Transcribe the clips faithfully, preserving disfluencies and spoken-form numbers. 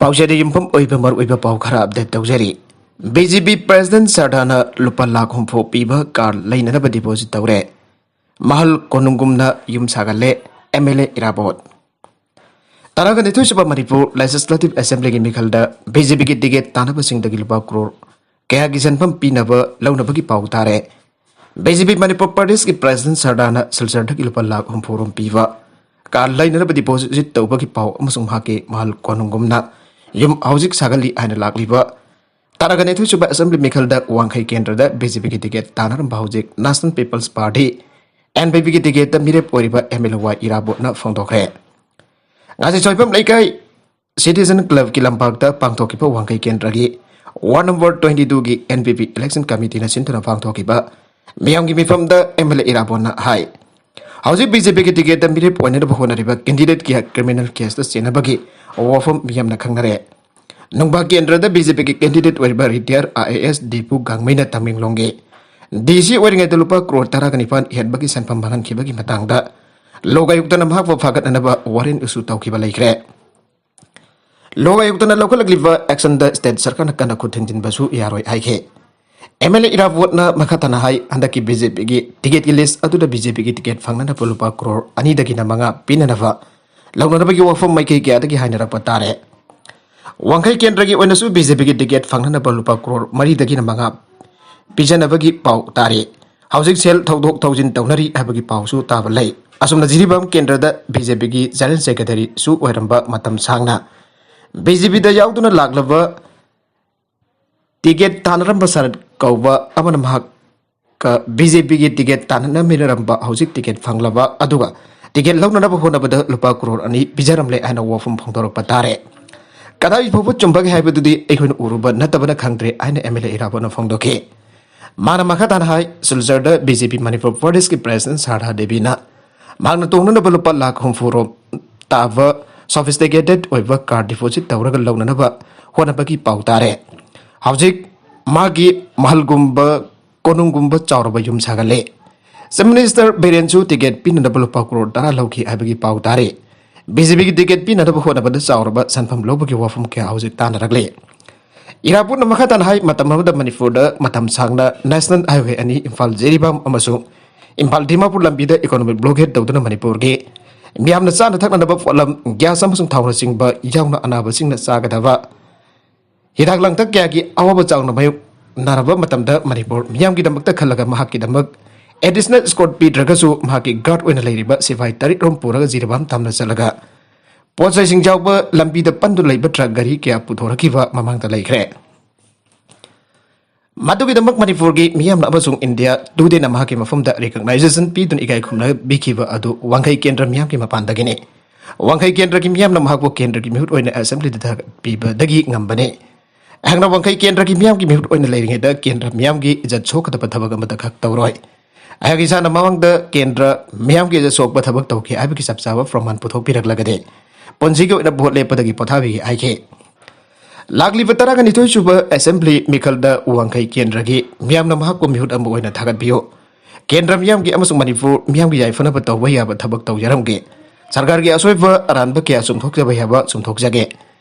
ꯄꯥꯎꯆꯦꯗ ꯌꯨꯝꯐꯝ ꯑꯣꯏꯕ ꯃꯔꯨꯑꯣꯏꯕ ꯄꯥꯎ ꯈꯔ ꯑꯞꯗꯦꯠ ꯇꯧꯖꯔꯤ꯫ ꯕꯤ ꯖꯦ ꯄꯤ ꯄ꯭ꯔꯦꯁꯤꯗꯦꯟꯠ ꯁꯔꯗꯥꯅ ꯂꯨꯄꯥ ꯂꯥꯈ ꯍꯨꯝꯐꯨ ꯄꯤꯕ ꯀꯥꯔ ꯂꯩꯅꯅꯕ ꯗꯤꯄꯣꯖꯤꯠ ꯇꯧꯔꯦ꯫ ꯃꯍꯜ ꯀꯣꯅꯨꯡꯒꯨꯝꯅ ꯌꯨꯝ ꯁꯥꯒꯠꯂꯦ ꯑꯦꯝ ꯑꯦꯜ ꯑꯦ ꯏꯔꯥꯕꯣꯠ꯫ ꯇꯔꯥꯒ ꯅꯤꯊꯣꯏ ꯁꯨꯕ ꯃꯅꯤꯄꯨꯔ ꯂꯦꯖꯤꯁꯂꯦꯇꯤꯚ ꯑꯦꯁꯦꯝꯕ꯭ꯂꯤꯒꯤ ꯃꯤꯈꯜꯗ ꯕꯤ ꯖꯦ ꯄꯤꯒꯤ ꯇꯤꯀꯦꯠ ꯇꯥꯅꯕꯁꯤꯡꯗꯒꯤ ꯂꯨꯄꯥ ꯀ꯭ꯔꯣꯔ ꯀꯌꯥꯒꯤ ꯁꯦꯟꯐꯝ ꯄꯤꯅꯕ ꯂꯧꯅꯕꯒꯤ ꯄꯥꯎ ꯇꯥꯔꯦ꯫ ꯕꯤ ꯖꯦ ꯄꯤ ꯃꯅꯤꯄꯨꯔ ꯄ꯭ꯔꯗꯦꯁꯀꯤ ꯄ꯭ꯔꯦꯁꯤꯗꯦꯟꯠ ꯁꯔꯗꯥꯅ ꯁꯤꯜꯆꯔꯗꯒꯤ ꯂꯨꯄꯥ ꯂꯥꯈ ꯍꯨꯝꯐꯨ ꯔꯣꯝ ꯄꯤꯕ ꯀꯥꯔ ꯂꯩꯅꯅꯕ ꯗꯤꯄꯣꯖꯤꯠ ꯇꯧꯕꯒꯤ ꯄꯥꯎ ꯑꯃꯁꯨꯡ ꯃꯍꯥꯛꯀꯤ ꯃꯍꯜ ꯀꯣꯅꯨꯡꯒꯨꯝꯅ ꯌꯨꯝ ꯍꯧꯖꯤꯛ ꯁꯥꯒꯠꯂꯤ ꯍꯥꯏꯅ ꯂꯥꯛꯂꯤꯕ ꯇꯔꯥꯒ ꯅꯤꯊꯣꯏ ꯁꯨꯕ ꯑꯦꯁꯦꯝꯕ꯭ꯂꯤ ꯃꯤꯈꯜꯗ ꯋꯥꯡꯈꯩ ꯀꯦꯟꯗ꯭ꯔꯗ ꯕꯤ ꯖꯦ ꯄꯤꯒꯤ ꯇꯤꯀꯦꯠ ꯇꯥꯟꯅꯔꯝꯕ ꯍꯧꯖꯤꯛ national people's party, N P ꯄꯤꯒꯤ ꯇꯤꯀꯦꯠꯇ ꯃꯤꯔꯦꯞ ꯑꯣꯏꯔꯤꯕ ꯑꯦꯝ ꯑꯦꯜ ꯑꯦ ꯋꯥꯏ ꯏꯔꯥꯕꯣꯠꯅ ꯐꯣꯡꯗꯣꯛꯈ꯭ꯔꯦ꯫ ꯉꯥꯖꯤꯆꯣꯏꯐꯝ ꯂꯩꯀꯥꯏ ꯁꯤꯇꯤꯖꯟ ꯀ꯭ꯂꯕꯀꯤ ꯂꯝꯄꯥꯛꯇ ꯄꯥꯡꯊꯣꯛꯈꯤꯕ ꯋꯥꯡꯈꯩ ꯀꯦꯟꯗ꯭ꯔꯒꯤ ꯋꯥꯔꯗ ꯅꯝꯕꯔ ꯇ꯭ꯋꯦꯟꯇꯤ ꯇꯨꯒꯤ ꯑꯦꯟ ꯄꯤ ꯄꯤ ꯏꯂꯦꯛꯁꯟ ꯀꯃꯤꯇꯤꯅ ꯁꯤꯟꯗꯨꯅ ꯄꯥꯡꯊꯣꯛꯈꯤꯕ ꯃꯤꯌꯥꯝꯒꯤ ꯃꯤꯐꯝꯗ ꯑꯦꯝ ꯑꯦꯜ ꯑꯦ ꯏꯔꯥꯕꯣꯠꯅ ꯍꯥꯏ, ꯍꯧꯖꯤꯛ ꯕꯤ ꯖꯦ ꯄꯤꯒꯤ ꯇꯤꯀꯦꯠꯇ ꯃꯤꯔꯦꯞ ꯑꯣꯏꯅꯅꯕ ꯍꯣꯠꯅꯔꯤꯕ ꯀꯦꯟꯗꯤꯗꯦꯠ ꯀꯌꯥ ꯀ꯭ꯔꯤꯃꯤꯅꯦꯜ ꯀꯦꯁꯇ ꯆꯦꯟꯅꯕꯒꯤ ꯋꯥꯐꯝ ꯃꯤꯌꯥꯝꯅ ꯈꯪꯅꯔꯦ꯫ ꯅꯨꯡꯕꯥ ꯀꯦꯟꯗ꯭ꯔꯗ ꯕꯤ ꯖꯦ ꯄꯤꯒꯤ ꯀꯦꯟꯗꯤꯗꯦꯠ ꯑꯣꯏꯔꯤꯕ retired I A S Dipu ꯒꯥꯡꯃꯩꯅ ꯇꯃꯦꯡꯂꯣꯡꯒꯤ ꯗꯤ ꯁꯤ ꯑꯣꯏꯔꯤꯉꯩꯗ ꯂꯨꯄꯥ ꯀ꯭ꯔꯣꯔ ꯇꯔꯥꯒ ꯅꯤꯄꯥꯟ ꯍꯦꯟꯕꯒꯤ ꯁꯦꯟꯐꯝ ꯃꯥꯡꯍꯟꯈꯤꯕꯒꯤ ꯃꯇꯥꯡꯗ ꯂꯣꯛ ꯑꯌꯨꯛꯇꯅ ꯃꯍꯥꯛꯄꯨ ꯐꯥꯒꯠꯅꯅꯕ ꯋꯥꯔꯦꯟ ꯏꯁꯨ ꯇꯧꯈꯤꯕ ꯂꯩꯈ꯭ꯔꯦ꯫ ꯂꯣꯛ ꯑꯌꯨꯛꯇꯅ ꯂꯧꯈꯠꯂꯛꯂꯤꯕ ꯑꯦꯛꯁꯟꯗ ꯁ꯭ꯇꯦꯠ ꯁꯔꯀꯥꯔꯅ ꯀꯟꯅ ꯈꯨꯠ ꯊꯤꯟꯖꯤꯟꯕꯁꯨ ꯌꯥꯔꯣꯏ ꯍꯥꯏꯈꯤ꯫ ꯑꯦꯝ ꯑꯦꯜ ꯑꯦ ꯏꯔꯥꯕꯣꯠꯅ ꯃꯈꯥ ꯇꯥꯅ ꯍꯥꯏ, ꯍꯟꯗꯛꯀꯤ ꯕꯤ ꯖꯦ ꯄꯤꯒꯤ ꯇꯤꯀꯦꯠꯀꯤ ꯂꯤꯁ ꯑꯗꯨꯗ ꯕꯤ ꯖꯦ ꯄꯤꯒꯤ ꯇꯤꯀꯦꯠ ꯐꯪꯅꯅꯕ ꯂꯨꯄꯥ ꯀ꯭ꯔꯣꯔ ꯑꯅꯤꯗꯒꯤꯅ ꯃꯉꯥ ꯄꯤꯅꯅꯕ ꯂꯧꯅꯅꯕꯒꯤ ꯋꯥꯐꯝ ꯃꯥꯏꯀꯩ ꯀꯌꯥꯗꯒꯤ ꯍꯥꯏꯅꯔꯛꯄ ꯇꯥꯔꯦ꯫ ꯋꯥꯡꯈꯩ ꯀꯦꯟꯗ꯭ꯔꯒꯤ ꯑꯣꯏꯅꯁꯨ ꯕꯤ ꯖꯦ ꯄꯤꯒꯤ ꯇꯤꯀꯦꯠ ꯐꯪꯅꯅꯕ ꯂꯨꯄꯥ ꯀ꯭ꯔꯣꯔ ꯃꯔꯤꯗꯒꯤꯅ ꯃꯉꯥ ꯄꯤꯖꯅꯕꯒꯤ ꯄꯥꯎ ꯇꯥꯔꯤ꯫ ꯍꯧꯖꯤꯛ ꯁꯦꯜ ꯊꯧꯗꯣꯛ ꯊꯧꯖꯤꯟ ꯇꯧꯅꯔꯤ ꯍꯥꯏꯕꯒꯤ ꯄꯥꯎꯁꯨ ꯇꯥꯕ ꯂꯩ꯫ ꯑꯁꯨꯝꯅ ꯖꯤꯔꯤꯕꯥꯝ ꯀꯦꯟꯗ꯭ꯔꯗ ꯕꯤ ꯖꯦ ꯄꯤꯒꯤ ꯖꯦꯅꯔꯦꯜ ꯁꯦꯀ꯭ꯔꯦꯇꯔꯤꯁꯨ ꯑꯣꯏꯔꯝꯕ ꯃꯇꯝ ꯁꯥꯡꯅ ꯕꯤ ꯖꯦ ꯄꯤꯗ ꯌꯥꯎꯗꯨꯅ ꯂꯥꯛꯂꯕ ꯇꯤꯀꯦꯠ ꯇꯥꯟꯅꯔꯝꯕ ꯁꯔꯠ ꯀꯧꯕ ꯑꯃꯅ ꯃꯍꯥꯛꯀ ꯕꯤ ꯖꯦ ꯄꯤꯒꯤ ꯇꯤꯀꯦꯠ ꯇꯥꯟꯅꯃꯤꯟꯅꯔꯝꯕ, ꯍꯧꯖꯤꯛ ꯇꯤꯀꯦꯠ ꯐꯪꯂꯕ ꯑꯗꯨꯒ ꯇꯤꯀꯦꯠ ꯂꯧꯅꯅꯕ ꯍꯣꯠꯅꯕꯗ ꯂꯨꯄꯥ ꯀ꯭ꯔꯣꯔ ꯑꯅꯤ ꯄꯤꯖꯔꯝꯂꯦ ꯍꯥꯏꯅ ꯋꯥꯐꯝ ꯐꯣꯡꯗꯣꯔꯛꯄ ꯇꯥꯔꯦ꯫ ꯀꯗꯥꯏ ꯐꯥꯎꯕ ꯆꯨꯝꯕꯒꯦ ꯍꯥꯏꯕꯗꯨꯗꯤ ꯑꯩꯈꯣꯏꯅ ꯎꯔꯨꯕ ꯅꯠꯇꯕꯅ ꯈꯪꯗ꯭ꯔꯦ ꯍꯥꯏꯅ ꯑꯦꯝ ꯑꯦꯜ ꯑꯦ ꯏꯔꯥꯕꯣꯠꯅ ꯐꯣꯡꯗꯣꯛꯈꯤ꯫ ꯃꯥꯅ ꯃꯈꯥ ꯇꯥꯅ ꯍꯥꯏ, ꯁꯤꯜꯆꯔꯗ ꯕꯤ ꯖꯦ ꯄꯤ ꯃꯅꯤꯄꯨꯔ ꯄ꯭ꯔꯗꯦꯁꯀꯤ ꯄ꯭ꯔꯦꯁꯤꯗꯦꯟꯠ ꯁꯥꯔꯗꯥ ꯗꯦꯕꯤꯅ ꯃꯍꯥꯛꯅ ꯇꯣꯡꯅꯅꯕ ꯂꯨꯄꯥ ꯂꯥꯈ ꯍꯨꯝꯐꯨ ꯔꯣꯝ ꯇꯥꯕ ꯁꯣꯐꯤꯁꯇꯤꯀꯦꯇꯦꯗ ꯑꯣꯏꯕ ꯀꯥꯔ ꯗꯤꯄꯣꯖꯤꯠ ꯇꯧꯔꯒ ꯂꯧꯅꯅꯕ ꯍꯣꯠꯅꯕꯒꯤ ꯄꯥꯎ ꯇꯥꯔꯦ꯫ ꯍꯧꯖꯤꯛ ꯃꯥꯒꯤ ꯃꯍꯜꯒꯨꯝꯕ ꯀꯣꯅꯨꯡꯒꯨꯝꯕ ꯆꯥꯎꯔꯕ ꯌꯨꯝ ꯁꯥꯒꯠꯂꯦ꯫ ꯆꯤꯐ ꯃꯤꯅꯤꯁꯇꯔ ꯕꯤꯔꯦꯟꯁꯨ ꯇꯤꯀꯦꯠ ꯄꯤꯅꯅꯕ ꯂꯨꯄꯥ ꯀ꯭ꯔꯣꯔ ꯇꯔꯥ ꯂꯧꯈꯤ ꯍꯥꯏꯕꯒꯤ ꯄꯥꯎ ꯇꯥꯔꯤ꯫ ꯕꯤ ꯖꯦ ꯄꯤꯒꯤ ꯇꯤꯀꯦꯠ ꯄꯤꯅꯅꯕ ꯍꯣꯠꯅꯕꯗ ꯆꯥꯎꯔꯕ ꯁꯦꯟꯐꯝ ꯂꯧꯕꯒꯤ ꯋꯥꯐꯝ ꯀꯌꯥ ꯍꯧꯖꯤꯛ ꯇꯥꯟꯅꯔꯛꯂꯤ꯫ ꯏꯔꯥꯕꯣꯠꯅ ꯃꯈꯥ ꯇꯥꯅ ꯍꯥꯏ, ꯃꯇꯝ ꯑꯃꯗ ꯃꯅꯤꯄꯨꯔꯗ ꯃꯇꯝ ꯁꯥꯡꯅ ꯅꯦꯁꯅꯦꯜ ꯍꯥꯏꯋꯦ ꯑꯅꯤ, ꯏꯝꯐꯥꯜ ꯖꯤꯔꯤꯕꯥꯝ ꯑꯃꯁꯨꯡ ꯏꯝꯐꯥꯜ ꯗꯤꯃꯥꯄꯨꯔ ꯂꯝꯕꯤꯗ ꯏꯀꯣꯅꯣꯃꯤꯛ ꯕ꯭ꯂꯣꯀꯦꯠ ꯇꯧꯗꯨꯅ ꯃꯅꯤꯄꯨꯔꯒꯤ ꯃꯤꯌꯥꯝꯅ ꯆꯥꯅ ꯊꯛꯅꯅꯕ ꯄꯣꯠꯂꯝ, ꯒ꯭ꯌꯥꯁ ꯑꯃꯁꯨꯡ ꯊꯥꯎꯅꯆꯤꯡꯕ ꯌꯥꯎꯅ ꯑꯅꯥꯕꯁꯤꯡꯅ ꯆꯥꯒꯗꯕ ꯍꯤꯗꯥꯛ ꯂꯥꯡꯊꯛ ꯀꯌꯥꯒꯤ ꯑꯋꯥꯕ ꯆꯥꯎꯅ ꯃꯥꯌꯣꯛꯅꯔꯕ ꯃꯇꯝꯗ ꯃꯅꯤꯄꯨꯔ ꯃꯤꯌꯥꯝꯒꯤꯗꯃꯛꯇ ꯈꯜꯂꯒ ꯃꯍꯥꯛꯀꯤꯗꯃꯛ ꯑꯦꯗꯤꯁꯅꯦꯜ ꯏꯁꯀꯣꯔꯠ ꯄꯤꯗ꯭ꯔꯒꯁꯨ ꯃꯍꯥꯛꯀꯤ ꯒꯥꯔꯗ ꯑꯣꯏꯅ ꯂꯩꯔꯤꯕ ꯁꯤꯐꯥꯏ ꯇꯔꯦꯠ ꯔꯣꯝ ꯄꯨꯔꯒ ꯖꯤꯔꯤꯕꯥꯝ ꯇꯝꯅ ꯆꯠꯂꯒ ꯄꯣꯠ ꯆꯩꯁꯤꯡ ꯌꯥꯎꯕ ꯂꯝꯕꯤꯗ ꯄꯟꯗꯨꯅ ꯂꯩꯕ ꯇ꯭ꯔꯛ ꯒꯥꯔꯤ ꯀꯌꯥ ꯄꯨꯊꯣꯔꯛꯈꯤꯕ ꯃꯃꯥꯡꯗ ꯂꯩꯈ꯭ꯔꯦ꯫ ꯃꯗꯨꯒꯤꯗꯃꯛ ꯃꯅꯤꯄꯨꯔꯒꯤ ꯃꯤꯌꯥꯝꯅ ꯑꯃꯁꯨꯡ ꯏꯟꯗꯤꯌꯥ ꯇꯨꯗꯦꯅ ꯃꯍꯥꯛꯀꯤ ꯃꯐꯝꯗ ꯔꯤꯀꯛꯅꯥꯏꯖꯦꯁꯟ ꯄꯤꯗꯨꯅ ꯏꯀꯥꯏ ꯈꯨꯝꯅꯕ ꯄꯤꯈꯤꯕ ꯑꯗꯨ ꯋꯥꯡꯈꯩ ꯀꯦꯟꯗ꯭ꯔ ꯃꯤꯌꯥꯝꯒꯤ ꯃꯄꯥꯟꯗꯒꯤꯅꯤ꯫ ꯋꯥꯡꯈꯩ ꯀꯦꯟꯗ꯭ꯔꯒꯤ ꯃꯤꯌꯥꯝꯅ ꯃꯍꯥꯛꯄꯨ ꯀꯦꯟꯗ꯭ꯔꯒꯤ ꯃꯤꯍꯨꯠ ꯑꯣꯏꯅ ꯑꯦꯁꯦꯝꯕ꯭ꯂꯤꯗ ꯊꯥꯒꯠꯄꯤꯕꯗꯒꯤ ꯉꯝꯕꯅꯤ꯫ ꯑꯩꯍꯥꯛꯅ ꯋꯥꯡꯈꯩ ꯀꯦꯟꯗ꯭ꯔꯒꯤ ꯃꯤꯌꯥꯝꯒꯤ ꯃꯤꯍꯨꯠ ꯑꯣꯏꯅ ꯂꯩꯔꯤꯉꯩꯗ ꯀꯦꯟꯗ꯭ꯔ ꯃꯤꯌꯥꯝꯒꯤ ꯏꯖꯠ ꯁꯣꯛꯀꯗꯕ ꯊꯕꯛ ꯑꯃꯠꯇ ꯈꯛ ꯇꯧꯔꯣꯏ꯫ ꯑꯩꯍꯥꯛ ꯏꯁꯥꯅ ꯃꯃꯥꯡꯗ ꯀꯦꯟꯗ꯭ꯔ ꯃꯤꯌꯥꯝꯒꯤ ꯏꯖꯠ ꯁꯣꯛꯄ ꯊꯕꯛ ꯇꯧꯈꯤ ꯍꯥꯏꯕꯒꯤ ꯆꯞ ꯆꯥꯕ ꯄ꯭ꯔꯃꯥꯟ ꯄꯨꯊꯣꯛꯄꯤꯔꯛꯂꯒꯗꯤ ꯄꯨꯟꯁꯤꯒꯤ ꯑꯣꯏꯅ ꯚꯣꯠ ꯂꯦꯞꯄꯗꯒꯤ ꯄꯣꯊꯥꯕꯤꯒꯦ ꯍꯥꯏꯈꯤ꯫ ꯂꯥꯛꯂꯤꯕ ꯇꯔꯥꯅꯤꯊꯣꯏ ꯁꯨꯕ ꯑꯦꯁꯦꯝꯕ꯭ꯂꯤ ꯃꯤꯈꯜꯗ ꯋꯥꯡꯈꯩ ꯀꯦꯟꯗ꯭ꯔꯒꯤ ꯃꯤꯌꯥꯝꯅ ꯃꯍꯥꯛꯄꯨ ꯃꯤꯍꯨꯠ ꯑꯃ ꯑꯣꯏꯅ ꯊꯥꯒꯠꯄꯤꯌꯨ꯫ ꯀꯦꯟꯗ꯭ꯔ ꯃꯤꯌꯥꯝꯒꯤ ꯑꯃꯁꯨꯡ ꯃꯅꯤꯄꯨꯔ ꯃꯤꯌꯥꯝꯒꯤ ꯌꯥꯏꯐꯅꯕ ꯇꯧꯕ ꯌꯥꯕ ꯊꯕꯛ ꯇꯧꯖꯔꯝꯒꯦ꯫ ꯁꯔꯀꯥꯔꯒꯤ ꯑꯁꯣꯏꯕ ꯑꯔꯥꯟꯕ ꯀꯌꯥ ꯆꯨꯝꯊꯣꯛꯆꯕ ꯌꯥꯕ ꯆꯨꯝꯊꯣꯛꯆꯒꯦ꯫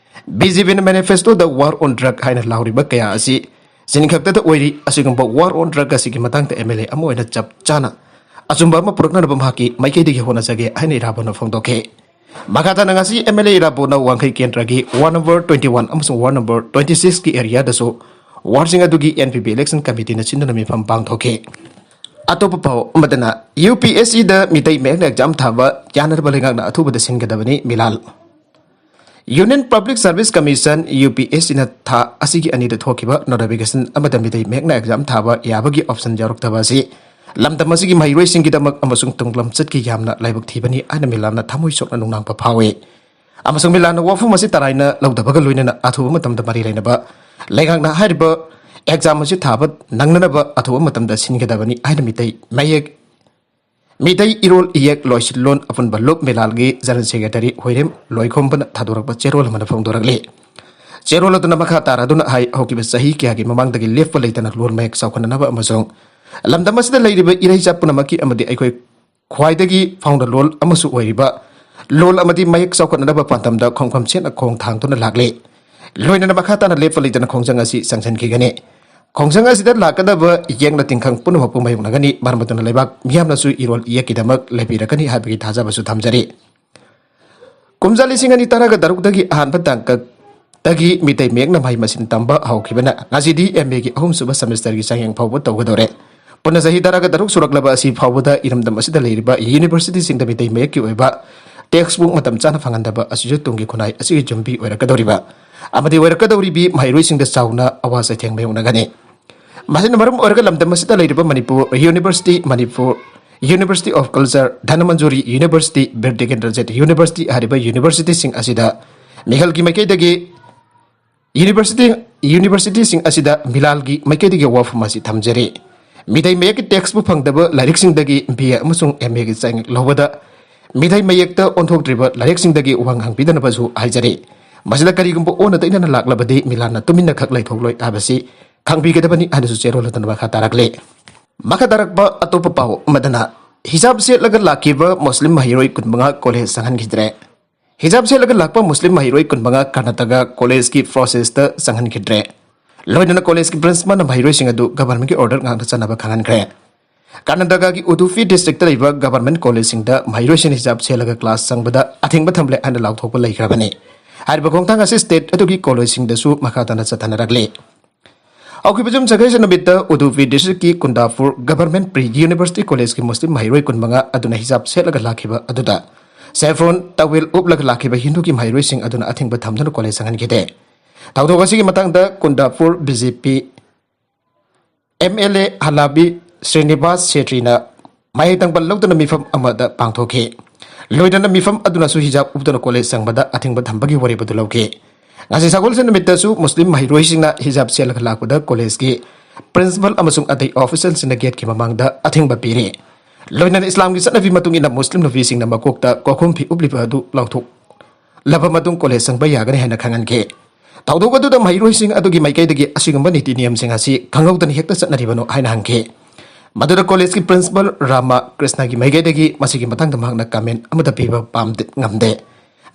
ꯕꯤ ꯖꯦ ꯄꯤꯅ ꯃꯦꯅꯤꯐꯦꯁꯇꯣꯗ "War on Drug" ꯍꯥꯏꯅ ꯂꯥꯎꯔꯤꯕ ꯀꯌꯥ ꯑꯁꯤ ꯆꯤꯟ ꯈꯛꯇꯗ ꯑꯣꯏꯔꯤ꯫ ꯑꯁꯤꯒꯨꯝꯕ "War on Drug" ꯑꯁꯤꯒꯤ ꯃꯇꯥꯡꯗ ꯑꯦꯝ ꯑꯦꯜ ꯑꯦ ꯑꯃ ꯑꯣꯏꯅ ꯆꯞ ꯆꯥꯅ ꯑꯆꯨꯝꯕ ꯑꯃ ꯄꯨꯔꯛꯅꯅꯕ ꯃꯍꯥꯛꯀꯤ ꯃꯥꯏꯀꯩꯗꯒꯤ ꯍꯣꯠꯅꯖꯒꯦ ꯍꯥꯏꯅ ꯏꯔꯥꯕꯣꯠꯅ ꯐꯣꯡꯗꯣꯛꯈꯤ꯫ ꯃꯈꯥ ꯇꯥꯅ ꯉꯁꯤ ꯑꯦꯝ ꯑꯦꯜ ꯑꯦ ꯏꯔꯥꯕꯣꯠꯅ ꯋꯥꯡꯈꯩ ꯀꯦꯟꯗ꯭ꯔꯒꯤ ꯋꯥꯔꯗ ꯅꯝꯕꯔ ꯇ꯭ꯋꯦꯟꯇꯤ ꯋꯥꯟ ꯑꯃꯁꯨꯡ ꯋꯥꯔꯗ ꯅꯝꯕꯔ ꯇ꯭ꯋꯦꯟꯇꯤ ꯁꯤꯛꯁꯀꯤ ꯑꯦꯔꯤꯌꯥꯗꯁꯨ ꯋꯥꯔꯗꯁꯤꯡ ꯑꯗꯨꯒꯤ ꯑꯦꯟ ꯄꯤ ꯄꯤ ꯏꯂꯦꯛꯁꯟ ꯀꯃꯤꯇꯤꯅ ꯁꯤꯟꯗꯨꯅ ꯃꯤꯐꯝ ꯄꯥꯡꯊꯣꯛꯈꯤ꯫ ꯑꯇꯣꯞꯄ ꯄꯥꯎ ꯑꯃꯗꯅ, ꯌꯨ ꯄꯤ ꯑꯦꯁ ꯁꯤꯗ ꯃꯤꯇꯩ ꯃꯌꯦꯛꯅ ꯑꯦꯛꯖꯥꯝ ꯊꯥꯕ ꯌꯥꯅꯅꯕ ꯂꯩꯉꯥꯛꯅ ꯑꯊꯨꯕꯗ ꯁꯤꯟꯒꯗꯕꯅꯤ, ꯃꯤꯂꯥꯜ꯫ Union public service commission, U P S ꯁꯤꯅ ꯊꯥ ꯑꯁꯤꯒꯤ ꯑꯅꯤꯗ ꯊꯣꯛꯈꯤꯕ ꯅꯣꯇꯤꯐꯤꯀꯦꯁꯟ ꯑꯃꯗ ꯃꯤꯇꯩ ꯃꯌꯦꯛꯅ ꯑꯦꯛꯖꯥꯝ ꯊꯥꯕ ꯌꯥꯕꯒꯤ ꯑꯣꯞꯁꯟ ꯌꯥꯎꯔꯛꯇꯕ ꯑꯁꯤ ꯂꯝꯗꯝ ꯑꯁꯤꯒꯤ ꯃꯍꯩꯔꯣꯏꯁꯤꯡꯒꯤꯗꯃꯛ ꯑꯃꯁꯨꯡ ꯇꯨꯡꯂꯝꯆꯠꯀꯤ ꯌꯥꯝꯅ ꯂꯥꯏꯕꯛ ꯊꯤꯕꯅꯤ ꯍꯥꯏꯅ ꯃꯤꯂꯥꯜꯅ ꯊꯃꯣꯏ ꯁꯣꯛꯅ ꯅꯨꯡꯅꯥꯡꯕ ꯐꯥꯎꯏ꯫ ꯑꯃꯁꯨꯡ ꯃꯤꯂꯥꯜꯅ ꯋꯥꯐꯝ ꯑꯁꯤ ꯇꯔꯥꯏꯅ ꯂꯧꯗꯕꯒ ꯂꯣꯏꯅꯅ ꯑꯊꯨꯕ ꯃꯇꯝꯗ ꯃꯔꯤ ꯂꯩꯅꯕ ꯂꯩꯉꯥꯛꯅ ꯍꯥꯏꯔꯤꯕ ꯑꯦꯛꯖꯥꯝ ꯑꯁꯤ ꯊꯥꯕ ꯅꯪꯅꯅꯕ ꯑꯊꯨꯕ ꯃꯇꯝꯗ ꯁꯤꯟꯒꯗꯕꯅꯤ ꯍꯥꯏꯅ ꯃꯤꯇꯩ ꯃꯌꯦꯛ ꯃꯤꯇꯩ ꯏꯔꯣꯜ ꯏꯌꯦꯛ ꯂꯣꯏꯁꯤꯟꯂꯣꯟ ꯑꯄꯨꯟꯕ ꯂꯨꯞ ꯃꯤꯂꯥꯜꯒꯤ ꯖꯦꯅꯔꯦꯜ ꯁꯦꯀ꯭ꯔꯦꯇꯔꯤ ꯍꯨꯏꯔꯦꯝ ꯂꯣꯏꯈꯣꯝꯕꯅ ꯊꯥꯗꯣꯔꯛꯄ ꯆꯦꯔꯣꯜ ꯑꯃꯗ ꯐꯣꯡꯗꯣꯔꯛꯂꯤ꯫ ꯆꯦꯔꯣꯜ ꯑꯗꯨꯅ ꯃꯈꯥ ꯇꯥꯔꯗꯨꯅ ꯍꯥꯏ, ꯍꯧꯈꯤꯕ ꯆꯍꯤ ꯀꯌꯥꯒꯤ ꯃꯃꯥꯡꯗꯒꯤ ꯂꯦꯞꯄ ꯂꯩꯇꯅ ꯂꯣꯟ ꯃꯌꯦꯛ ꯆꯥꯎꯈꯠꯅꯅꯕ ꯑꯃꯁꯨꯡ ꯂꯝꯗꯝ ꯑꯁꯤꯗ ꯂꯩꯔꯤꯕ ꯏꯔꯩꯆꯥ ꯄꯨꯝꯅꯃꯛꯀꯤ ꯑꯃꯗꯤ ꯑꯩꯈꯣꯏ ꯈ꯭ꯋꯥꯏꯗꯒꯤ ꯐꯥꯎꯅ ꯂꯣꯜ ꯑꯃꯁꯨ ꯑꯣꯏꯔꯤꯕ ꯂꯣꯜ ꯑꯃꯗꯤ ꯃꯌꯦꯛ ꯆꯥꯎꯈꯠꯅꯅꯕ ꯄꯥꯟꯗꯝꯗ ꯈꯣꯡꯐꯝ ꯁꯦꯠꯅ ꯈꯣꯡ ꯊꯥꯡꯗꯨꯅ ꯂꯥꯛꯂꯤ꯫ ꯂꯣꯏꯅꯅ ꯃꯈꯥ ꯇꯥꯅ ꯂꯦꯞꯄ ꯂꯩꯇꯅ ꯈꯣꯡꯖꯪ ꯑꯁꯤ ꯆꯪꯁꯤꯟꯈꯤꯒꯅꯤ꯫ ꯈꯣꯡꯖꯪ ꯑꯁꯤꯗ ꯂꯥꯛꯀꯗꯕ ꯌꯦꯡꯅ ꯇꯤꯟꯈꯪ ꯄꯨꯝꯅꯃꯛꯄꯨ ꯃꯥꯌꯣꯛꯅꯒꯅꯤ, ꯃꯔꯝ ꯑꯗꯨꯅ ꯂꯩꯕꯥꯛ ꯃꯤꯌꯥꯝꯅꯁꯨ ꯏꯔꯣꯜ ꯏꯌꯦꯛꯀꯤꯗꯃꯛ ꯂꯦꯞꯄꯤꯔꯛꯀꯅꯤ ꯍꯥꯏꯕꯒꯤ ꯊꯥꯖꯕꯁꯨ ꯊꯝꯖꯔꯤ꯫ ꯀꯨꯝꯖꯥ ꯂꯤꯁꯤꯡ ꯑꯅꯤ ꯇꯔꯥꯒ ꯇꯔꯨꯛꯇꯒꯤ ꯑꯍꯥꯟꯕ ꯇꯥꯡꯀꯛꯇꯒꯤ ꯃꯤꯇꯩ ꯃꯌꯦꯛꯅ ꯃꯍꯩ ꯃꯁꯤꯡ ꯇꯝꯕ ꯍꯧꯈꯤꯕꯅ ꯉꯁꯤꯗꯤ ꯑꯦꯝ ꯑꯦꯒꯤ ꯑꯍꯨꯝꯁꯨꯕ ꯁꯦꯃꯦꯁꯇꯔꯒꯤ ꯆꯥꯡꯌꯦꯡ ꯐꯥꯎꯕ ꯇꯧꯒꯗꯧꯔꯦ꯫ ꯄꯨꯟꯅ ꯆꯍꯤ ꯇꯔꯥꯒ ꯇꯔꯨꯛ ꯁꯨꯔꯛꯂꯕ ꯑꯁꯤ ꯐꯥꯎꯕꯗ ꯏꯔꯝꯗꯝ ꯑꯁꯤꯗ ꯂꯩꯔꯤꯕ ꯌꯨꯅꯤꯚꯔꯁꯤꯇꯤꯁꯤꯡꯗ ꯃꯤꯇꯩ ꯃꯌꯦꯛꯀꯤ ꯑꯣꯏꯕ ꯇꯦꯛꯁ ꯕꯨꯛ ꯃꯇꯝ ꯆꯥꯅ ꯐꯪꯍꯟꯗꯕ ꯑꯁꯤꯁꯨ ꯇꯨꯡꯒꯤ ꯈꯨꯟꯅꯥꯏ ꯑꯁꯤꯒꯤ ꯌꯨꯝꯕꯤ ꯑꯣꯏꯔꯛꯀꯗꯧꯔꯤꯕ ꯑꯃꯗꯤ ꯑꯣꯏꯔꯛꯀꯗꯧꯔꯤꯕꯤ ꯃꯍꯩꯔꯣꯏꯁꯤꯡꯗ ꯆꯥꯎꯅ ꯑꯋꯥ ꯆꯩꯊꯦꯡ ꯃꯥꯌꯣꯛꯅꯒꯅꯤ꯫ ꯃꯁꯤꯅ ꯃꯔꯝ ꯑꯣꯏꯔꯒ ꯂꯝꯗꯝ ꯑꯁꯤꯗ ꯂꯩꯔꯤꯕ Manipur university, Manipur University of Culture, Dhanamanjuri university, Bir Tikendrajit university ꯍꯥꯏꯔꯤꯕ ꯌꯨꯅꯤꯚꯔꯁꯤꯇꯤꯁꯤꯡ ꯑꯁꯤꯗ ꯃꯤꯈꯜꯒꯤ ꯃꯥꯏꯀꯩꯗꯒꯤ ꯌꯨꯅꯤꯚꯔꯁꯤꯇꯤ, ꯌꯨꯅꯤꯚꯔꯁꯤꯇꯤꯁꯤꯡ ꯑꯁꯤꯗ ꯃꯤꯂꯥꯜꯒꯤ ꯃꯥꯏꯀꯩꯗꯒꯤ ꯋꯥꯐꯝ ꯑꯁꯤ ꯊꯝꯖꯔꯤ꯫ ꯃꯤꯇꯩ ꯃꯌꯦꯛꯀꯤ ꯇꯦꯛꯁ ꯕꯨꯛ ꯐꯪꯗꯕ ꯂꯥꯏꯔꯤꯛꯁꯤꯡꯗꯒꯤ ꯕꯤ ꯑꯦ ꯑꯃꯁꯨꯡ ꯑꯦꯝ ꯑꯦꯒꯤ ꯆꯥꯡꯌꯦꯡ ꯂꯧꯕꯗ ꯃꯤꯇꯩ ꯃꯌꯦꯛꯇ ꯑꯣꯟꯊꯣꯛꯇ꯭ꯔꯤꯕ ꯂꯥꯏꯔꯤꯛꯁꯤꯡꯗꯒꯤ ꯋꯥꯍꯪ ꯍꯪꯕꯤꯗꯅꯕꯁꯨ ꯍꯥꯏꯖꯔꯤ꯫ ꯃꯁꯤꯗ ꯀꯔꯤꯒꯨꯝꯕ ꯑꯣꯟꯅ ꯇꯩꯅꯅ ꯂꯥꯛꯂꯕꯗꯤ ꯃꯤꯂꯥꯜꯅ ꯇꯨꯃꯤꯟꯅ ꯈꯛ ꯂꯩꯊꯣꯛꯂꯣꯏ ꯍꯥꯏꯕꯁꯤ ꯈꯪꯕꯤꯒꯗꯕꯅꯤ ꯍꯥꯏꯅꯁꯨ ꯆꯦꯔꯣꯜ ꯑꯗꯨꯅ ꯃꯈꯥ ꯇꯥꯔꯛꯂꯤ꯫ ꯃꯈꯥ ꯇꯥꯔꯛꯄ ꯑꯇꯣꯞꯄ ꯄꯥꯎ ꯑꯃꯗꯅ, ꯍꯤꯖꯥꯕ ꯁꯦꯠꯂꯒ ꯂꯥꯛꯈꯤꯕ ꯃꯨꯁꯂꯤꯝ ꯃꯍꯩꯔꯣꯏ ꯀꯨꯟꯃꯉꯥ ꯀꯣꯂꯦꯖ ꯆꯪꯍꯟꯈꯤꯗ꯭ꯔꯦ꯫ ꯍꯤꯖꯥꯕ ꯁꯦꯠꯂꯒ ꯂꯥꯛꯄ ꯃꯨꯁꯂꯤꯝ ꯃꯍꯩꯔꯣꯏ ꯀꯨꯟꯃꯉꯥ ꯀꯔꯅꯥꯇꯀꯥ ꯀꯣꯂꯦꯖꯀꯤ ꯄ꯭ꯔꯣꯁꯦꯁꯇ ꯆꯪꯍꯟꯈꯤꯗ꯭ꯔꯦ꯫ ꯂꯣꯏꯅꯅ ꯀꯣꯂꯦꯖꯀꯤ ꯄ꯭ꯔꯤꯟꯁꯤꯄꯥꯜꯅ ꯃꯍꯩꯔꯣꯏꯁꯤꯡ ꯑꯗꯨ ꯒꯚꯔꯟꯃꯦꯟꯠꯀꯤ ꯑꯣꯔꯗꯔ ꯉꯥꯛꯅ ꯆꯠꯅꯕ ꯈꯪꯍꯟꯈ꯭ꯔꯦ꯫ ꯀꯔꯅꯥꯇꯀꯥꯒꯤ ꯎꯗꯨꯄꯤ ꯗꯤꯁꯇ꯭ꯔꯤꯛꯇ ꯂꯩꯕ ꯒꯚꯔꯟꯃꯦꯟꯠ ꯀꯣꯂꯦꯖꯁꯤꯡꯗ ꯃꯍꯩꯔꯣꯏꯁꯤꯡ ꯍꯤꯖꯥꯕ ꯁꯦꯠꯂꯒ ꯀ꯭ꯂꯥꯁ ꯆꯪꯕꯗ ꯑꯊꯤꯡꯕ ꯊꯝꯂꯦ ꯍꯥꯏꯅ ꯂꯥꯎꯊꯣꯛꯄ ꯂꯩꯈ꯭ꯔꯕꯅꯤ꯫ ꯍꯥꯏꯔꯤꯕ ꯈꯣꯡꯊꯥꯡ ꯑꯁꯤ ꯁ꯭ꯇꯦꯠ ꯑꯗꯨꯒꯤ ꯀꯣꯂꯦꯖꯁꯤꯡꯗꯁꯨ ꯃꯈꯥ ꯇꯥꯅ ꯆꯠꯊꯅꯔꯛꯂꯤ꯫ ꯍꯧꯈꯤꯕ ꯌꯨꯝꯁꯀꯩꯁ ꯅꯨꯃꯤꯠꯇ ꯎꯗꯨꯄꯤ ꯗꯤꯁꯇ꯭ꯔꯤꯛꯀꯤ ꯀꯨꯟꯗꯥꯄꯨꯔ ꯒꯚꯔꯟꯃꯦꯟꯠ ꯄ꯭ꯔꯤ ꯌꯨꯅꯤꯚꯔꯁꯤꯇꯤ ꯀꯣꯂꯦꯖꯀꯤ ꯃꯨꯁꯂꯤꯝ ꯃꯍꯩꯔꯣꯏ ꯀꯨꯟꯃꯉꯥ ꯑꯗꯨꯅ ꯍꯤꯖꯥꯕ ꯁꯦꯠꯂꯒ ꯂꯥꯛꯈꯤꯕ ꯑꯗꯨꯗ ꯁꯦꯐ꯭ꯔꯣꯟ ꯇꯋꯦꯜ ꯎꯞꯂꯒ ꯂꯥꯛꯈꯤꯕ ꯍꯤꯟꯗꯨꯒꯤ ꯃꯍꯩꯔꯣꯏꯁꯤꯡ ꯑꯗꯨꯅ ꯑꯊꯤꯡꯕ ꯊꯝꯗꯨꯅ ꯀꯣꯂꯦꯖ ꯆꯪꯍꯟꯈꯤꯗꯦ꯫ ꯊꯧꯗꯣꯛ ꯑꯁꯤꯒꯤ ꯃꯇꯥꯡꯗ Kundapur B J P M L A Halady Srinivas ꯁꯦꯇ꯭ꯔꯤꯅ ꯃꯍꯩ ꯇꯪꯕ ꯂꯧꯗꯨꯅ ꯃꯤꯐꯝ ꯑꯃꯗ ꯄꯥꯡꯊꯣꯛꯈꯤ꯫ ꯂꯣꯏꯅꯅ ꯃꯤꯐꯝ ꯑꯗꯨꯅꯁꯨ ꯍꯤꯖꯥꯕ ꯎꯞꯇꯨꯅ ꯀꯣꯂꯦꯖ ꯆꯪꯕꯗ ꯑꯊꯤꯡꯕ ꯊꯝꯕꯒꯤ ꯋꯥꯔꯦꯞ ꯑꯗꯨ ꯂꯧꯈꯤ꯫ ꯉꯁꯤ ꯁꯒꯣꯜꯁꯦꯟ ꯅꯨꯃꯤꯠꯇꯁꯨ ꯃꯨꯁꯂꯤꯝ ꯃꯍꯩꯔꯣꯏꯁꯤꯡꯅ ꯍꯤꯖꯥꯕ ꯁꯦꯠꯂꯒ ꯂꯥꯛꯄꯗ ꯀꯣꯂꯦꯖꯀꯤ ꯄ꯭ꯔꯤꯟꯁꯤꯄꯥꯜ ꯑꯃꯁꯨꯡ ꯑꯇꯩ ꯑꯣꯐꯤꯁꯤꯌꯦꯜꯁꯤꯡꯅ ꯒꯦꯠꯀꯤ ꯃꯃꯥꯡꯗ ꯑꯊꯤꯡꯕ ꯄꯤꯔꯤ꯫ ꯂꯣꯏꯅꯅ ꯏꯁꯂꯥꯝꯒꯤ ꯆꯠꯅꯕꯤ ꯃꯇꯨꯡ ꯏꯟꯅ ꯃꯨꯁꯂꯤꯝ ꯅꯨꯄꯤꯁꯤꯡꯅ ꯃꯀꯣꯛꯇ ꯀꯣꯛꯈꯨꯝ ꯐꯤ ꯎꯞꯂꯤꯕ ꯑꯗꯨ ꯂꯧꯊꯣꯛꯂꯕ ꯃꯇꯨꯡ ꯀꯣꯂꯦꯖ ꯆꯪꯕ ꯌꯥꯒꯅꯤ ꯍꯥꯏꯅ ꯈꯪꯍꯟꯈꯤ꯫ ꯊꯧꯗꯣꯛ ꯑꯗꯨꯗ ꯃꯍꯩꯔꯣꯏꯁꯤꯡ ꯑꯗꯨꯒꯤ ꯃꯥꯏꯀꯩꯗꯒꯤ ꯑꯁꯤꯒꯨꯝꯕ ꯅꯤꯇꯤ ꯅꯤꯌꯝꯁꯤꯡ ꯑꯁꯤ ꯈꯪꯍꯧꯗꯅ ꯍꯦꯛꯇ ꯆꯠꯅꯔꯤꯕꯅꯣ ꯍꯥꯏꯅ ꯍꯪꯈꯤ꯫ ꯃꯗꯨꯗ ꯀꯣꯂꯦꯖꯀꯤ ꯄ꯭ꯔꯤꯟꯁꯤꯄꯥꯜ ꯔꯥꯃꯥ ꯀ꯭ꯔꯤꯁꯅꯒꯤ ꯃꯥꯏꯀꯩꯗꯒꯤ ꯃꯁꯤꯒꯤ ꯃꯇꯥꯡꯗ ꯃꯍꯥꯛꯅ ꯀꯃꯦꯟ ꯑꯃꯠꯇ ꯄꯤꯕ ꯄꯥꯝꯗꯦ, ꯉꯝꯗꯦ꯫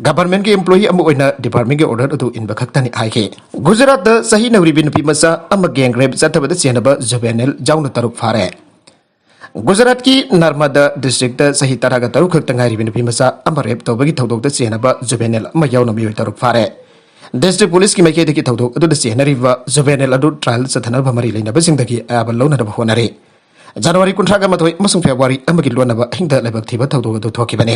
ꯒꯚꯔꯟꯃꯦꯟꯠꯀꯤ ꯑꯦꯝꯄ꯭ꯂꯣꯌꯤ ꯑꯃ ꯑꯣꯏꯅ ꯗꯤꯄꯥꯔꯠꯃꯦꯟꯠꯀꯤ ꯑꯣꯔꯗꯔ ꯑꯗꯨ ꯏꯟꯕ ꯈꯛꯇꯅꯤ ꯍꯥꯏꯈꯤ꯫ ꯒꯨꯖꯔꯥꯠꯇ ꯆꯍꯤ ꯅꯧꯔꯤꯕꯤ ꯅꯨꯄꯤ ꯃꯆꯥ ꯑꯃ ꯒꯦꯡ ꯔꯦꯞ ꯆꯠꯊꯕꯗ ꯆꯦꯟꯅꯕ ꯖꯨꯕꯦꯅꯦꯜ ꯌꯥꯎꯅ ꯇꯔꯨꯛ ꯐꯥꯔꯦ꯫ ꯒꯨꯖꯔꯥꯠꯀꯤ ꯅꯔꯃꯗꯥ ꯗꯤꯁꯇ꯭ꯔꯤꯛꯇ ꯆꯍꯤ ꯇꯔꯥꯒ ꯇꯔꯨꯛ ꯈꯛꯇ ꯉꯥꯏꯔꯤꯕ ꯅꯨꯄꯤ ꯃꯆꯥ ꯑꯃ ꯔꯦꯞ ꯇꯧꯕꯒꯤ ꯊꯧꯗꯣꯛꯇ ꯆꯦꯟꯅꯕ ꯖꯨꯕꯦꯅꯦꯜ ꯑꯃ ꯌꯥꯎꯅ ꯃꯤꯑꯣꯏ ꯇꯔꯨꯛ ꯐꯥꯔꯦ꯫ ꯗꯤꯁꯇ꯭ꯔꯤꯛ ꯄꯨꯂꯤꯁꯀꯤ ꯃꯥꯏꯀꯩꯗꯒꯤ ꯊꯧꯗꯣꯛ ꯑꯗꯨꯗ ꯆꯦꯟꯅꯔꯤꯕ ꯖꯨꯕꯦꯅꯦꯜ ꯑꯗꯨ ꯇ꯭ꯔꯥꯏꯜ ꯆꯠꯊꯅꯕ ꯃꯔꯤ ꯂꯩꯅꯕꯁꯤꯡꯗꯒꯤ ꯑꯌꯥꯕ ꯂꯧꯅꯅꯕ ꯍꯣꯠꯅꯔꯤ꯫ ꯖꯅꯋꯥꯔꯤ ꯀꯨꯟꯊ꯭ꯔꯥꯒ ꯃꯥꯊꯣꯏ ꯑꯃꯁꯨꯡ ꯐꯦꯕ꯭ꯔꯨꯋꯥꯔꯤ ꯑꯃꯒꯤ ꯂꯣꯟꯅꯕ ꯑꯍꯤꯡꯗ ꯂꯥꯏꯕꯛ ꯊꯤꯕ ꯊꯧꯗꯣꯛ ꯑꯗꯨ ꯊꯣꯛꯈꯤꯕꯅꯤ꯫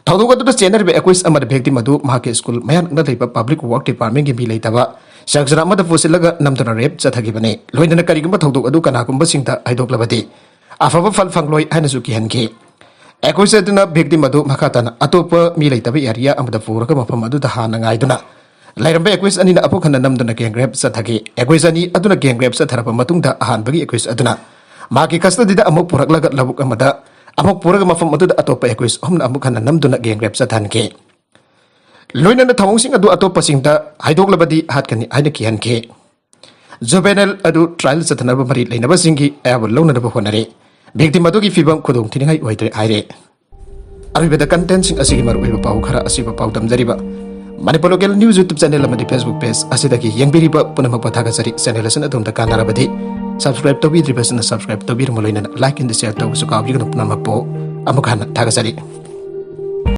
ꯊꯧꯗꯣꯛ ꯑꯗꯨꯗ ꯆꯦꯟꯅꯔꯤꯕ ꯑꯦꯀ꯭ꯌꯨꯁ ꯑꯃꯗꯤ ꯚꯤꯛꯇꯤꯝ ꯑꯗꯨ ꯃꯍꯥꯛꯀꯤ ꯁ꯭ꯀꯨꯜ ꯃꯌꯥ ꯅꯛꯅ ꯂꯩꯕ ꯄꯕ꯭ꯂꯤꯛ ꯋꯥꯔꯛ ꯗꯤꯄꯥꯔꯠꯃꯦꯟꯠꯀꯤ ꯃꯤ ꯂꯩꯇꯕ ꯁꯪꯁꯥꯔꯥ ꯑꯃꯗ ꯄꯨꯁꯤꯜꯂꯒ ꯅꯝꯗꯨꯅ ꯔꯦꯞ ꯆꯠꯊꯈꯤꯕꯅꯤ꯫ ꯂꯣꯏꯅꯅ ꯀꯔꯤꯒꯨꯝꯕ ꯊꯧꯗꯣꯛ ꯑꯗꯨ ꯀꯅꯥꯒꯨꯝꯕꯁꯤꯡꯗ ꯍꯥꯏꯗꯣꯛꯂꯕꯗꯤ ꯑꯐꯕ ꯐꯜ ꯐꯪꯂꯣꯏ ꯍꯥꯏꯅꯁꯨ ꯀꯤꯍꯟꯈꯤ꯫ ꯑꯦꯀ꯭ꯌꯨꯁ ꯑꯗꯨꯅ ꯚꯤꯛꯇꯤꯝ ꯑꯗꯨ ꯃꯈꯥ ꯇꯥꯅ ꯑꯇꯣꯞꯄ ꯃꯤ ꯂꯩꯇꯕ ꯑꯦꯔꯤꯌꯥ ꯑꯃꯗ ꯄꯨꯔꯒ ꯃꯐꯝ ꯑꯗꯨꯗ ꯍꯥꯟꯅ ꯉꯥꯏꯗꯨꯅ ꯂꯩꯔꯝꯕ ꯑꯦꯀ꯭ꯌꯨꯁ ꯑꯅꯤꯅ ꯑꯃꯨꯛ ꯍꯟꯅ ꯅꯝꯗꯨꯅ ꯒꯦꯡ ꯔꯦꯞ ꯆꯠꯊꯈꯤ꯫ ꯑꯦꯀ꯭ꯌꯨꯁ ꯑꯅꯤ ꯑꯗꯨꯅ ꯒꯦꯡ ꯔꯦꯞ ꯆꯠꯊꯔꯕ ꯃꯇꯨꯡꯗ ꯑꯍꯥꯟꯕꯒꯤ ꯑꯦꯀ꯭ꯌꯨꯁ ꯑꯗꯨꯅ ꯃꯍꯥꯛꯀꯤ ꯀꯁꯇꯗꯤꯗ ꯑꯃꯨꯛ ꯄꯨꯔꯛꯂꯒ ꯂꯧꯕꯨꯛ ꯑꯃꯗ ꯑꯃꯨꯛ ꯄꯨꯔꯒ ꯃꯐꯝ ꯑꯗꯨꯗ ꯑꯇꯣꯞꯄ ꯑꯦꯀ꯭ꯌꯨꯁ ꯑꯍꯨꯝꯅ ꯑꯃꯨꯛ ꯍꯟꯅ ꯅꯝꯗꯨꯅ ꯒꯦꯡ ꯔꯦꯞ ꯆꯠꯊꯍꯟꯈꯤ꯫ ꯂꯣꯏꯅꯅ ꯊꯧꯑꯣꯡꯁꯤꯡ ꯑꯗꯨ ꯑꯇꯣꯞꯄꯁꯤꯡꯗ ꯍꯥꯏꯗꯣꯛꯂꯕꯗꯤ ꯍꯥꯠꯀꯅꯤ ꯍꯥꯏꯅ ꯀꯤꯍꯟꯈꯤ꯫ ꯖꯨꯕꯦꯅꯦꯜ ꯑꯗꯨ ꯇ꯭ꯔꯥꯏꯜ ꯆꯠꯊꯅꯕ ꯃꯔꯤ ꯂꯩꯅꯕꯁꯤꯡꯒꯤ ꯑꯌꯥꯕ ꯂꯧꯅꯅꯕ ꯍꯣꯠꯅꯔꯤ꯫ ꯚꯤꯛꯇꯤꯝ ꯑꯗꯨꯒꯤ ꯐꯤꯕꯝ ꯈꯨꯗꯣꯡ ꯊꯤꯅꯤꯡꯉꯥꯏ ꯑꯣꯏꯗ꯭ꯔꯦ ꯍꯥꯏꯔꯦ꯫ ꯑꯔꯣꯏꯕꯗ ꯀꯟꯇꯦꯟꯠꯁꯤꯡ ꯑꯁꯤꯒꯤ ꯃꯔꯨꯑꯣꯏꯕ ꯄꯥꯎ ꯈꯔ ꯑꯁꯤꯕ ꯄꯥꯎ ꯇꯝꯖꯔꯤꯕ Manipur local news YouTube channel ꯑꯃꯗꯤ ꯐꯦꯁꯕꯨꯛ ꯄꯦꯖ ꯑꯁꯤꯗꯒꯤ ꯌꯦꯡꯕꯤꯔꯤꯕ ꯄꯨꯝꯅꯃꯛꯄꯨ ꯊꯥꯒꯠꯆꯔꯤ꯫ ꯆꯦꯅꯦꯜ ꯑꯁꯤꯅ ꯑꯗꯣꯝꯗ ꯀꯥꯟꯅꯔꯕꯗꯤ ꯁꯕꯁꯀ꯭ꯔꯥꯏꯕ ꯇꯧꯕꯤꯗ꯭ꯔꯤꯕꯁꯤꯅ ꯁꯕꯁꯀ꯭ꯔꯥꯏꯕ ꯇꯧꯕꯤꯔꯝꯃ ꯂꯣꯏꯅꯅ ꯂꯥꯏꯛ ꯑꯦꯟ ꯁꯤꯌꯔ ꯇꯧꯕꯁꯨ ꯀꯥꯎꯕꯤꯒꯅꯨ꯫ ꯄꯨꯝꯅꯃꯛꯄꯨ ꯑꯃꯨꯛ ꯍꯟꯅ ꯊꯥꯒꯠꯆꯔꯤ꯫